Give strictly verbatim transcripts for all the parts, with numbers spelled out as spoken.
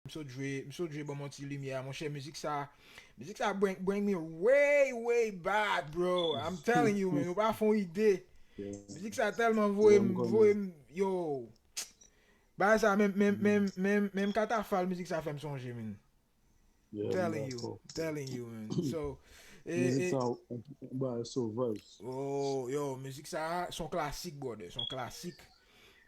m sot jwe, m sot jwe Ban m yon ti limyè, monchè, mizik sa, mizik sa bring, bring me way, way back, bro. I'm telling you, man, ou pa fon ide. Mizik sa tèlman voye m, voye m, yo. Bagay sa, menm, menm, menm, menm, menm Katafal, mizik sa fè m sonje, man. I'm telling you, I'm telling you, man. So, e, mizik e, sa, yon, yon bagay sovaj. Oh, yo, mizik sa, se yon klasik, brother, se yon klasik.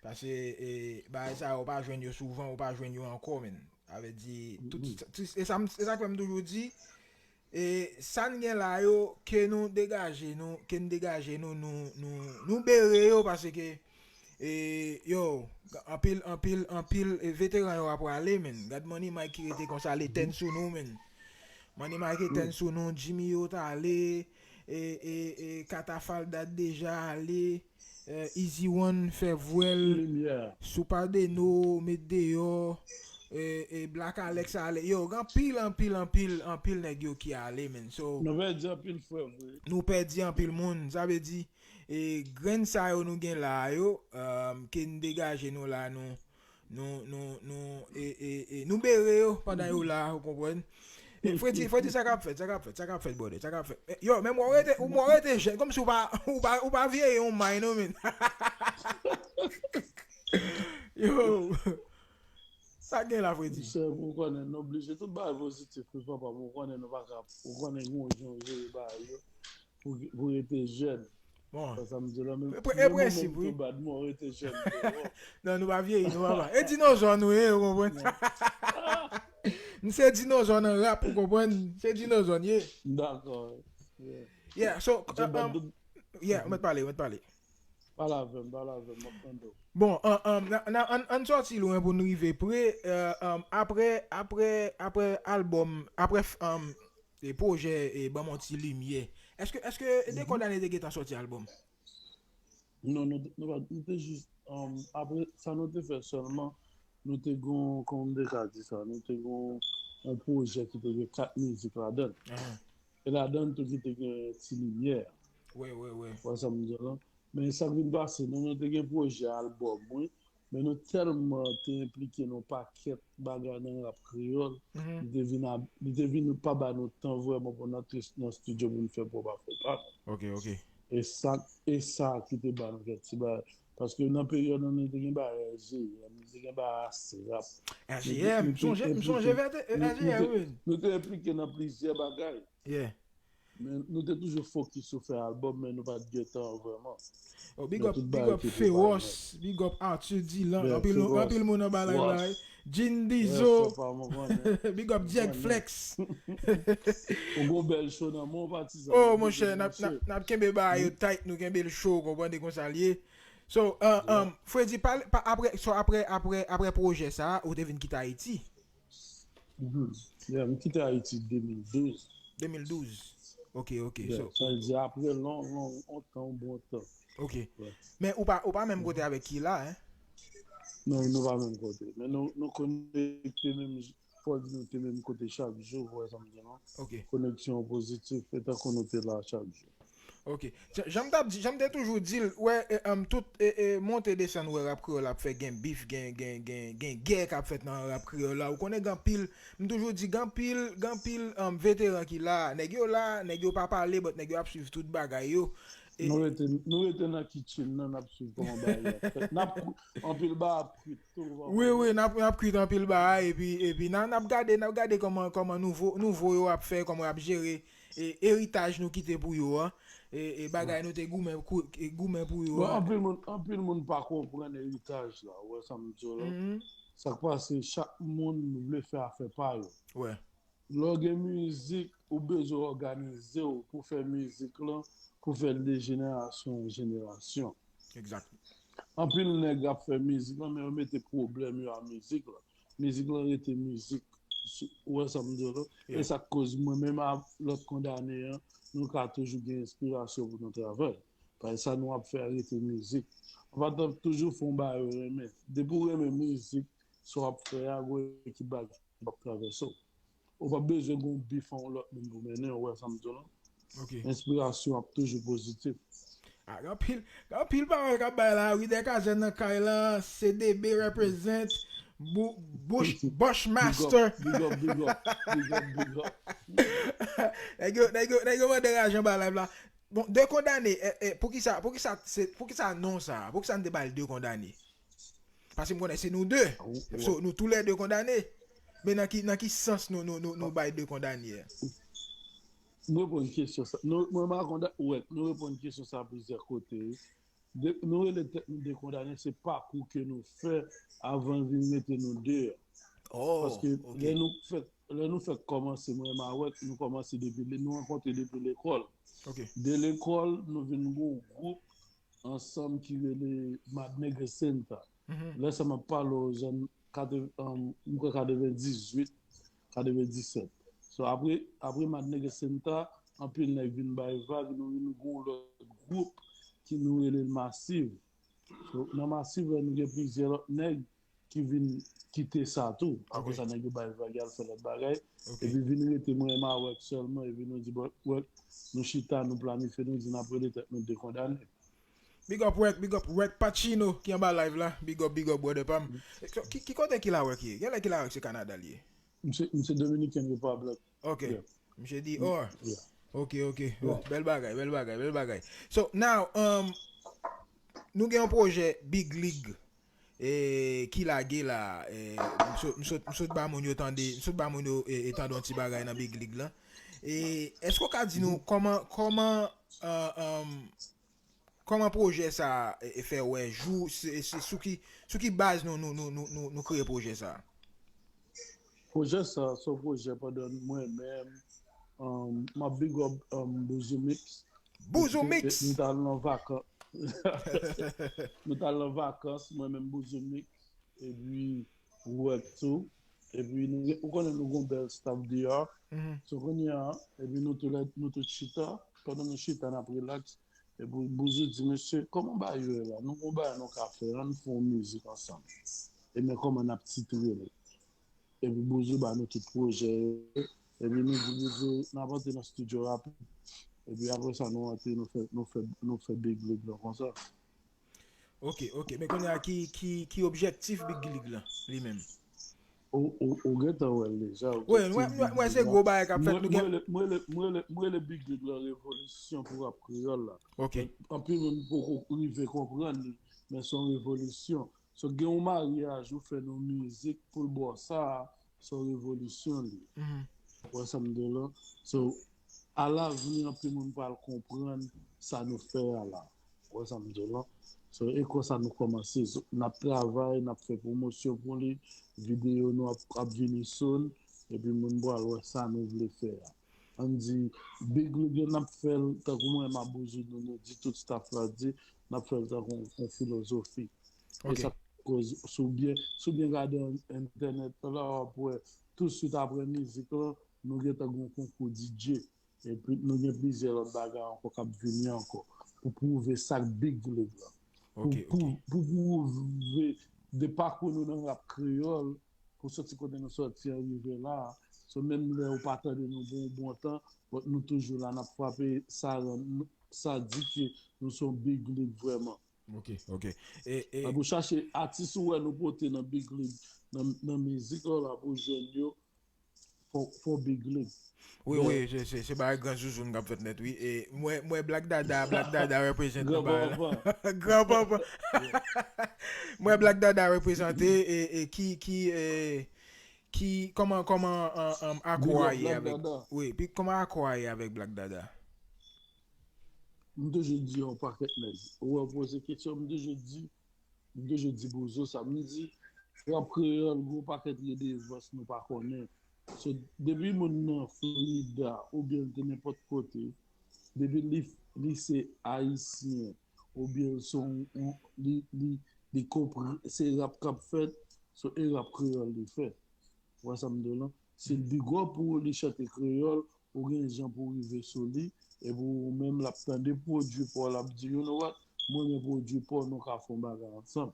Paske, e, bagay sa, ou pa jwenn yo souvan, ou pa jwenn yo ankò, man. Sa vle di, tout, tout, e sa, m- e sa k fè m toujou di, e, sa n gen la yo, ke nou degaje nou, ke n degaje nou, nou, nou, nou bere yo, paske, e, yo, anpil, anpil, anpil, e, veteran yo ap prale, man. Gad Money Mike ki rete konsa, l etèn sou nou, man. Money Mike etèn sou nou, Jimmy yo t ale, e, e, e, Katafal dat deja ale, e, Easy One fè vwèl, Soupardeno met deyò, e, e, Black Alex ale. Yo, gen anpil, anpil, anpil, anpil nèg yo ki ale, man. So, nou pèdi anpil frè m, wi. Nou pèdi anpil moun. Sa vle di, e, grenn sa yo nou gen la yo, um, ke n degaje nou la, nou, nou, nou, nou, e, e, e, nou bere yo pandan yo la, ou konprann? E, Fredi, Fredi, sa k ap fèt, sa k ap fèt, sa k ap fèt, brother, sa k ap fèt. E, yo, men mwen rete, ou mwen rete jèn, kòmsi ou pa, ou pa, ou pa vyeyi yon may, non, men. Yo, sa gen la, Fredi? Monchè, ou konnen, nou oblije tout bagay pozitif, wi, papa, ou konnen, nou pa ka, ou konnen, gen yon jan jere bagay yo. Pou, pou rete jèn. Bon. Sa m di la, men e prensip, wi. Bad, mwen rete jèn. Non, nou pa vyeyi, nou papa. E dinozò nou ye, ou konprann? M se dinozò nan rap, ou konprann? Se dinozò n ye. Dakò. Yeah. Yeah, so, yeah, ou mèt pale, ou mèt pale. Pale avè m, pale avè m, m ap tande w. Bon, an, an, nan, nan, an, an sòti lwen pou n rive pre, e, an, apre, apre, apre albòm, apre, an, e pwojè, e, Ban m yon ti limyè. Èske, èske Dekò Dane te gentan sòti albòm? Non, nou, nou pa, nou te jis, um, apre sa nou te fè sèlman, nou te gon, kòman m te ka di sa, nou te gon yon pwojè ki te gen kat mizik ladan l. E ladan l tou ki te gen Ti Limyè. Wi, wi, wi. Ou wè sa m di w lan? Men sa k vin pase, nou, nou te gen pwojè albòm, wi. Men nou tèlman te enplike nan pakèt bagay nan rap kreyòl, li te vin a, li te vin pa ba nou tan vrèman pou n antre nan estidyo pou n fè pwòp afè pa nou. Ok, ok. E sa, e sa ki te ba nou kèk ti bagay. Paske nan peryòd nan, nou te gen bagay R G M, nou te gen bagay Asrap. R G M, m sonje, m sonje vète, R G M, wi. Nou te enplike nan plizyè bagay. Yeah. Men nou te toujou fokis sou fè albòm, men nou pa t gen tan vrèman. Oh, big up, big up Féroce, big up Arthur Dylan, anpil, anpil moun anba live la, wi. Jean Dizo, big up Jack Flex. Ou gon bèl show nan men w, patizan. Oh, monchè, n ap, n ap, n ap kenbe bagay yo tight, nou kenbe l cho, konprann, e konsa l ye. So, uh, um, Fredi, pale, pa, apre, so, apre, apre, apre pwojè sa, ou te vin kite Ayiti? Mhm. Yeah, m kite Ayiti de mil douz. De mil douz. Ok, ok. Yeah, so, sa vle di apre lon, lon, yon tan, yon bon tan. Ok. Men ou pa, ou pa menm kote avèk Kila, hein? Non, nou pa menm kote. Men nou, nou konekte menm, fò di nou te menm kote chak jou, ou wè sa m di non? Ok. Koneksyon pozitif, e tankou nou te la chak jou. Ok. Jan, jan m t ap di, jan m te toujou di l, wè, e, um, tout, e, e, monte desann, wè, rap kreyòl ap fè, gen bif, gen, gen, gen, gen gè k ap fèt nan rap kreyòl la. Ou konnen gen anpil, m toujou di, gen anpil, gen anpil, um, veteran ki la. Nèg yo la, nèg yo pa pale, but nèg yo ap swiv tout bagay yo. E nou rete, nou rete nan kitchen nan, n ap swiv kòman bagay yo ap fèt. N ap kou-, anpil bagay ap kwit tou. Wi, wi, n ap, n ap kwit anpil bagay, epi, epi n a, n ap gade, n ap gade kòman, kòman nouvo, nouvo yo ap fè, kòman y ap jere e, eritaj nou kite pou yo an, e, e bagay nou te goumen, kou-, e, goumen pou yo an. Bon, anpil moun, anpil moun pa konprann eritaj la, ou wè sa m di w la? Sa k pase, chak moun vle fè afè pa yo. Lè w gen mizik, ou bezwen òganize w pou fè mizik lan, pou fè l de jenerasyon an jenerasyon. Anpil nèg ap fè mizik lan, men yo mete pwoblèm yo a mizik lan. Mizik lan rete mizik. Ou wè sa m di w la? E sa k koz mwen menm ak lòt kondane an, nou ka toujou gen enspirasyon pou nou travay. Paske sa nou ap fè a rete mizik. Ou pa t ap toujou fè yon bagay ou renmen. Depi w renmen mizik, sa w ap fè a, gon ekip bagay ki p ap travèse w. Ou p ap bezwen gen yon bif ak yon lòt moun pou mennen w, ou wè sa m di w la? Enspirasyon ap toujou pozitif. Ah, gen anpil, gen anpil pawòl k ap bay la. Wider Kazèn nan kay la, C D B represent. Bou- Bush, Bushmaster. Big up, big up, big up, big up. Nèg yo, nèg yo, nèg yo mande raje anba live la. Bon, de kondane, eh, eh, poukisa, poukisa, se, poukisa non sa? Poukisa n te ba l de kondane? Paske m konnen se nou de. So, nou toulède kondane. Men nan ki, nan ki sans nou, nou, nou, nou bay de kondane a? Nou reponn kesyon sa. Nou, mwen, m a konn wè, nou reponn kesyon sa plizyè kote. De, nou rele tèt nou de kondane, se pakou ke nou fè avan vin mete nou deyò. Oh, Paske ok. Lè nou fèk, lè nou fèk kòmanse, mwen, m a wè, nou kòmanse depi, nou rankontre depi lekòl. Ok. De lekòl, nou vin gon gwoup ansanm ki rele Mad Nigga Center. Mhm. Lè sa m ap pale w, jan, katreventi, um, m kwè katrevendizuit, katrevendiset. So, apre, apre Mad Nigga Center, anpil nèg vin bay vag, nou vin gon lòt gwoup ki nou rele l Masiv. So, nan Masiv la, nou gen plizyè lòt nèg ki vin kite sa tou. Apre Ok. Sa, nèg yo bay vag, y al fè lòt bagay. Ok. Epi vin rete mwen e Mawèk sèlman. Epi nou di, bon, wè, nou chita, nou planifye, nou di n ap rele tèt nou de kondane. Big up Wèk, big up Wèk Pacino ki anba live la. Big up, big up, brother pa m. So, ki, ki kote Killa Wèk ye? Genlè Killa Wèk se Kanada li ye. M se, m se Dominican Republic. Ok. Yeah. Misye di, oh. Yeah. Ok, ok. Oh, bèl bagay, bèl bagay, bèl bagay. So, now, um, nou gen yon pwojè Big League, eh, ki lage la. Eh, m sot, m sot, m sot ba moun yo tande, m sot ba moun yo, eh, eh, tande yon ti bagay nan Big League la. E èske w ka di nou kòman, kòman, uh, um, kòman pwojè sa a, e, e fè wè jou, se, se sou ki, sou ki baz nou, nou, nou, nou, nou, nou kreye pwojè sa a? Pwojè sa, se yon pwojè pandan mwen menm, um, m ap big up, um, Bouzou Mix. Bouzou Mix! Nou t al nan vakans. Nou t al nan vakans, mwen menm Bouzou Mix, epi Wèk tou. Epi nou, ou konnen nou gon bèl staff deyò. Mhm. So kounye a, epi nou tou lè, nou tout chita, pandan nou chita, n ap relax. Epi Bouzou di, mesye, kòman bagay yo ye la? Nou gon bagay nou ka fè, ann fè yon mizik ansanm. E men kòman n ap titre l? Epi Bouzou ba nou tout pwojè yo. Epi nou di Bouzou, n ap antre nan studio rapid. Epi apre sa, nou antre, nou fè, nou fè, nou fè Big League la konsa. Ok, ok. Men kounye a, ki, ki, ki objektif Big League lan, li menm? Ou, ou, ou gentan wè l deja. Wi, mwen, mwen, mwen se gwo bagay k ap fèt. Nou gen Mwen rele, mwen rele, mwen rele, mwen rele Big League lan revolisyon pou rap kreyòl la. Ok. Anpil moun poko rive konprann li, men se yon revolisyon. So, gen yon maryaj ou fè nan mizik pou l bò sa a, se yon revolisyon li. Mhm. Ou wè sa m di w lan? So, alavni, anpil moun pral konprann sa nou fè a la. Ou wè sa m di w lan? So, e konsa nou kòmanse. So, n ap travay, n ap fè pwomosyon pou li, videyo nou ap, ap vini soon, epi moun pral wè sa nou vle fè a. Ann di, Big League yo, n ap fè l, tankou mwen, m ap Bouzou, nou, nou di, tout staff la di, n ap fè l tankou yon, yon filozofi. E Ok. sa koz, si w byen, si w byen gade an-, entènèt la, w ap wè, tousuit apre mizik lan, nou gentan gen yon konkou D J. Epi nou gen plizyè lòt bagay ankò k ap vini ankò. Pou pwouve sa k Big League lan. Pou, Ok, pou, ok. Pou pwouve de pakou nou nan rap kreyòl, pou soti kote nou soti an rive la. So, menm lè ou pa tande nou pou yon bon tan, but nou toujou la, n ap frape, sa rann nou, sa di ke nou se yon Big League vrèman. Ok, ok. E, e, Lè pou chache atis ou wè nou pote nan Big League, nan, nan mizik lan la pou jèn yo, fò, fò Big League. Wi, wi, se, se, se bagay gran zouzoun k ap fèt nèt, wi. E mwen, mwen Black Dada, Black Dada reprezante nan Gran bagay la. Panpan. Gran Panpan. Mwen Black Dada reprezante, e, e ki, ki, e, ki, kòman, kòman, an, an, akò Big a up ye Black avèk, Dada. Wi, pi kòman akò a ye avèk Black Dada? M toujou di yon pakèt nèg. Ou wè, poze kesyon, m toujou di, m toujou di Bozo sa. M di, rap kreyòl, gon pakèt redevans nou pa konnen. So, depi moun nan Florida, oubyen l te nenpòt kote, depi li, li se ayisyen, oubyen l se yon, yon, li, li, li konprann, se rap k ap fèt, so, e rap kreyòl li fè. Ou wè sa m di w lan? Si l big up ou, li chante kreyòl, ou gen jan pou w rive sou li, epi ou menm l ap tande pwodui pa w, l ap di, you know what, mwen men pwodui pa w, nou ka fè yon bagay ansanm.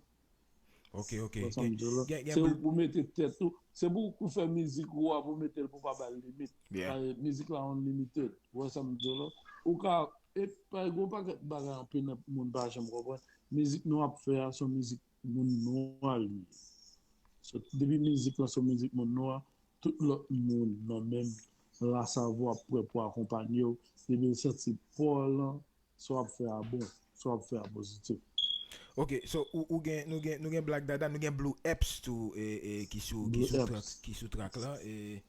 Ok, ok. Ou wè sa m di w lan? Gen, gen Se bl- ou pou mete tèt ou, se pou ou fè mizik ou a, pou mete l, pou pa ba l limit. Yeah. Paske mizik la unlimited. Ou wè sa m di w lan? Ou ka, e pa gen yon pakèt bagay anpil nan moun pa janm konprann. Mizik nou ap fè a, se yon mizik moun nwa li ye. So, depi mizik lan se yon mizik moun nwa, tout lòt moun nan menm lasavwa ap prè pou akonpanye w. Depi l santi pa w lan, sa w ap fè a bon, sa w ap fè a pozitif. Ok, so ou, ou gen, nou gen, nou gen Black Dada, nou gen Blue Eps tou, e, e, ki sou, ki Blue sou Eps. Track, ki sou track lan. E,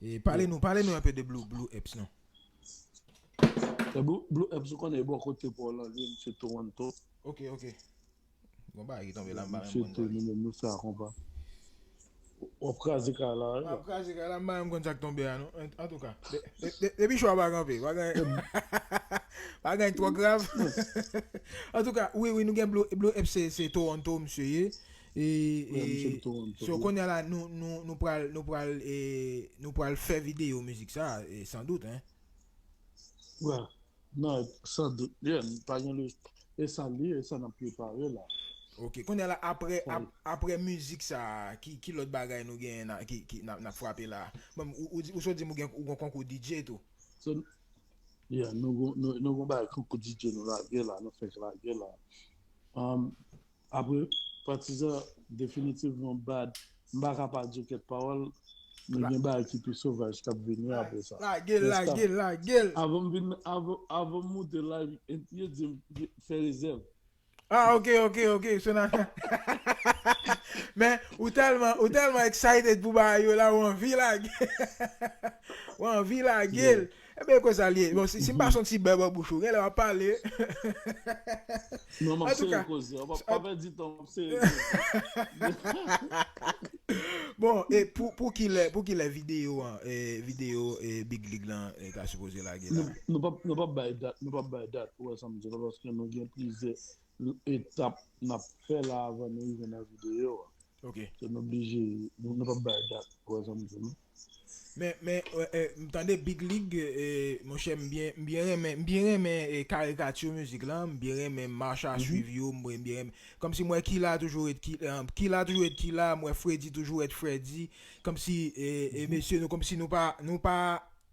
e pale Yeah. nou, pale nou un peu de Blue, Blue Eps non. E Blue, Blue Eps, ou konnen bò kote pa w lan, li, misye Toronto. Ok, ok. Gon bagay ki tonbe la, m pa menm Misye konn tou, bò li. nou menm, nou fè akonpa. W ap kraze kay la, wi. M ap kraze kay la, m pa menm konn sa k tonbe a, non. An, antouka, de- de- de- depi cho a pa kanpe, pa gen, pa gen twò grav. Antouka, wi, wi, nou gen Blue, Blue Eps, se, se Toronto, misye ye. E, Wi, misye e, Toronto, so, wi. Kounye a la, nou, nou, nou pral, nou pral, e, nou pral fè videyo mizik sa, e, san dout, hein. Wi. Non, san dout. Yeah, pa gen le, e sa li, e sa n ap prepare la. Ok, kounye a la, apre, ap, apre mizik sa, ki, ki lòt bagay nou genyen na- ki, ki n ap, n ap frape la? Bon, ou, ou, di- ou sot di m ou gen, ou gen konkou D J tou. So, yeah, nou, gon- nou, nou gon bagay konkou D J nou lage la, nou fèk lage la. Um, apre, Patizan, definitivman bad. M pa ka pa di w kèk pawòl, men gen bagay ki pi sovaj k ap vini apre sa. Lage l, lage l, lage l. Avan m vin, avan, avan m moute live, yo di m fè rezèv. Ah, ok, ok, ok. So na... Men, ou tèlman, ou tèlman excited pou bagay yo la, ou anvi lage. Ou anvi lage l. Ebyen, konsa l ye. Bon, si, si m pa son ti bèb an bouch ou, genlè w ap pale. Non, m ap sere koze. W ap pèdi tan, m ap sere koze. Bon, e pou, pou kilè, pou kilè videyo an, e, videyo, e, Big League lan, e, ka sipoze lage la? Nou p ap, nou p ap bay dat, nou p ap bay dat, ou wè sa m di la, paske nou gen plizyè etap n ap fè la avan nou rive nan videyo a. Ok. So, nou oblije, nou, nou p ap bay dat, ou wè sa m di la. Men, men, e, e, m tande Big League, e, monchè, m byen, m byen renmen, m byen renmen, e, karikati mizik lan, m byen renmen mach a swiv yo, m byen renmen. Kòmsi m wè Kila toujou ret Kila, Kila toujou ret Kila, m wè Freddy toujou ret Freddy. Kòmsi, e, e, mesye, nou, kòmsi nou pa, nou pa,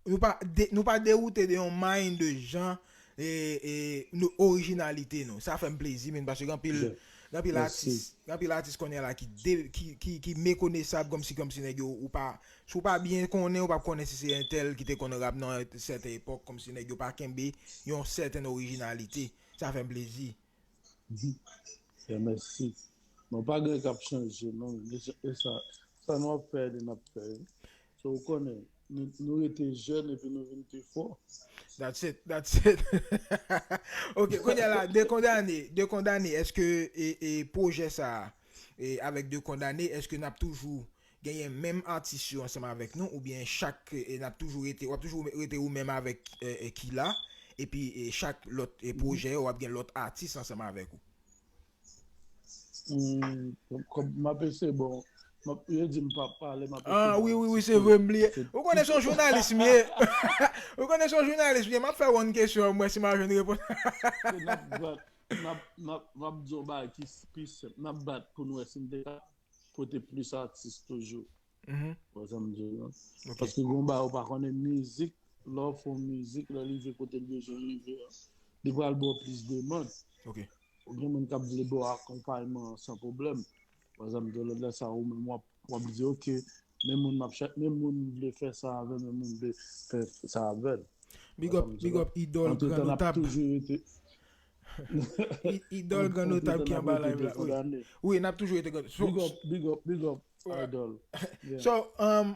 nou pa, de, nou pa dewoute de yon mind de jan, e, e, nou, orijinalite nou. Sa fè m plezi, men, paske gen anpil, gen anpil atis, gen anpil atis kounye a la ki, de, ki, ki, ki mekonesab, kòmsi, kòmsi nèg yo, ou pa, si w pa byen konnen, ou p ap konnen si se entèl ki te konn rap nan sèten epòk, kòmsi nèg yo pa kenbe yon sèten orijinalite. Sa fè m plezi. Mèsi. Non, pa gen k ap chanje, non. E sa, sa nou ap fè, li n ap fè. So, ou konnen, nou, nou rete jèn epi nou vin pi fò. That's it, that's it. Ok, kounye a la, De Kondane, De Kondane, èske, e, e, pwojè sa a, e, avèk De Kondane, èske n ap toujou genyen menm atis yo ansanm avèk nou, oubyen chak, e, n ap toujou rete, w ap toujou rete ou menm avèk, e, e, Kila, epi, e, chak lòt, e, pwojè yo, w ap gen lòt atis ansanm avèk ou? Hmm, kòm, kòm m ap eseye, bon, m ap, yo di m pa pale, m ap eseye. Ah, wi, wi, wi, se vre, m bliye. Ou konnen se yon jounalis m ye. Ou konnen se yon jounalis m ye. M ap fè w yon kesyon, m wè si m a jwenn repons. N ap bat, n ap, n ap, m ap di yon bagay ki pi senp. N ap bat pou n wè si n te ka pote plis atis toujou. Ou wè sa m di w lan? Paske gen yon bagay ou pa konnen, mizik, lè w fè yon mizik, lè l rive kote l bezwen rive an, li pral ba w plis demann. Ou gen moun k ap vle ba w akonpayman an san pwoblèm. Pa egzanp, de lòt lè sa, ou menm w ap, w ap di, "Ok, men moun m ap chèche, men moun m vle fè sa avè, men moun m vle fè sa avè l." Big up, big up, idòl, gran notab. Idòl, gran notab ki anba live la. Wi, n ap toujou rete gran. Big up, big up, big up, idòl. So, um,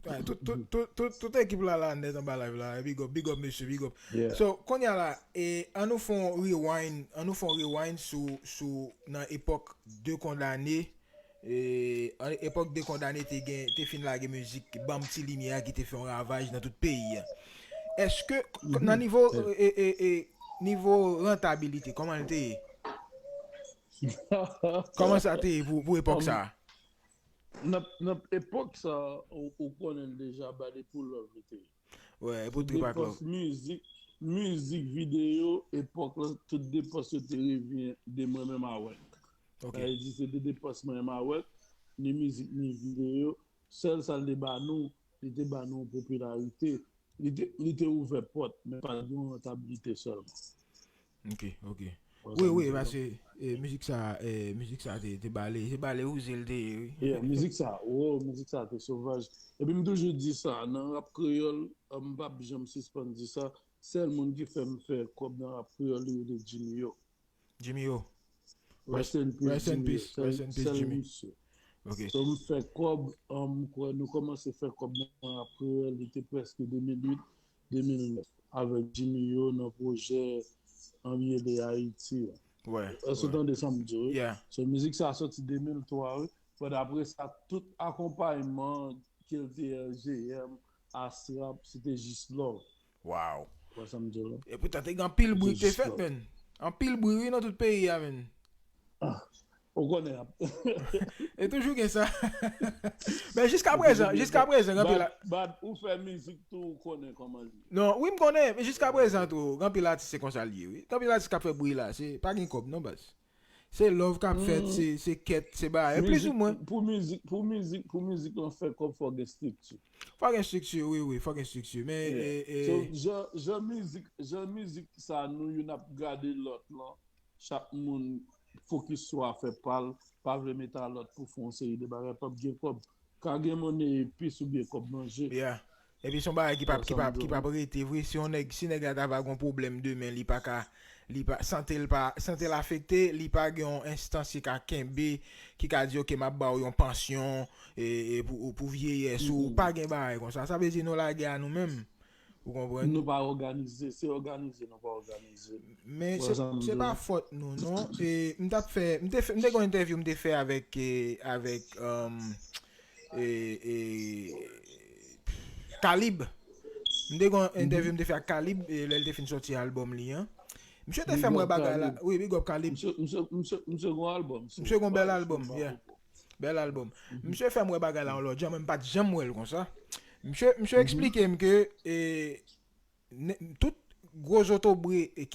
Tout, tout, tout, tout, tout ekip la la nèt anba live la. Big up, big up, mesye, big up. So, kounye a la, e, ann nou fè yon rewind, ann nou fè yon rewind sou, sou, nan epòk De Kondane, e, an epòk De Kondane te gen, te fin lage mizik Ban m Ti Limyè a ki te fè yon ravaj nan tout peyi a. Èske, nan nivo, e, e, e, nivo rantabilite, kòman l te ye? Kòman sa te ye pou, pou epòk sa a? Nan, nan epòk sa, ou, ou konnen l deja, ba de pou love li te ye. Wè, pou trip ak love. Mizik, mizik videyo, epòk lan, tout depans yo te revyen de mwen menm avè l. Sa vle di se de depans mwen menm avè l, ni mizik, ni videyo. Sèl sa l te ba nou, li te ba nou popilarite. Li te, li te ouvè pòt, men pa t gen yon rantabilite sèlman. Ok, ok. Wi, wi, paske E, mizik sa, e, mizik sa te, te bale, te bale wouze l te ye, wi. Yeah, mizik sa, oh, mizik sa te sovaj. Epi m toujou di sa, nan rap kreyòl, uh, m p ap janm sispann di sa, sèl moun ki fè m fè kòb nan rap kreyòl, li rele Jimmy O. Jimmy O. Rest in peace, Rest in Jimmy O. peace, Sèl, rest in peace, sèl Jimmy. Misye. Ok. So, m fè kòb, um, m kwè nou kòmanse fè kòb nan rap kreyòl, li te prèske de mil uit, de mil nèf, avèk Jimmy O nan pwojè Anbye de Ayiti. Ouais. Èske w Ouais. tande sa m di w, wi? Yeah. So, mizik sa soti de mil twa, wi. But apre sa, tout akonpayman ke l te L G M, Asrap, se te jis love. Wow. Ou wè sa m di w la? E poutan te gen anpil bri ki te Jis fèt, love. Men. Anpil bri, wi, nan tout peyi a, men. Ah, ou konnen, ap- E toujou gen sa. Men jiska prezan, jiska prezan, gen anpil Bad, bad, ou fè mizik tou, ou konnen kòman l ye. Non, wi, m konnen, men jiska prezan tou, gen anpil atis se konsa l ye, wi. Gen anpil atis k ap fè bri la, se pa gen kòb, non, baz. Se love k ap fèt, se, se kèt, se bagay, plizoumwen. Pou mizik, pou mizik, pou mizik lan fè kòb, fò gen estrikti. Fò gen estrikti, wi, wi, fò gen estrikti. Men, Yeah. e, e, So, jan, jan mizik, jan mizik sa, nou youn ap gade lòt lan, chak moun fokis sou afè pa l, pa vle met a lòt pou fè yon seri de bagay, p ap gen kòb. Ka gen money epis oubyen kòb manje. Yeah. Epi se yon bagay ki p ap, Wè ki sa p m ap, di ki w p la. Ap rete vre. Si yon nèg, si nèg la ta va gen yon pwoblèm demen, li pa ka, li pa, sante l pa, sante l afekte, li pa gen yon enstans ki ka kenbe, ki ka di, "Ok, m ap ba w yon pansyon, e, e pou, pou vyeyès ou." Pa gen bagay konsa. Sa vle di nou lage a nou menm. Ou konprann? Nou pa òganize, se òganize, nou pa òganize. Men Wè se, sa m se di pa w. Fòt nou, non. E, m t ap fè, m te fè, m te gen yon entèvyou m te fè avèk, e, avèk, um, e, e, Kalib. M te gen yon entèvyou m te fè ak Kalib, e, lè l te fin sòti albòm li an. Misye te fè m wè bagay la. Wi, big up Kalib. Misye, misye, misye, misye gon albòm. Misye gon bèl albòm, yeah. Bèl albòm. Misye fè m wè bagay la yon lòt jan, mwen m pa t janm wè l konsa. Misye, misye eksplike m ke, e, ne- tout gwo zotobre, e,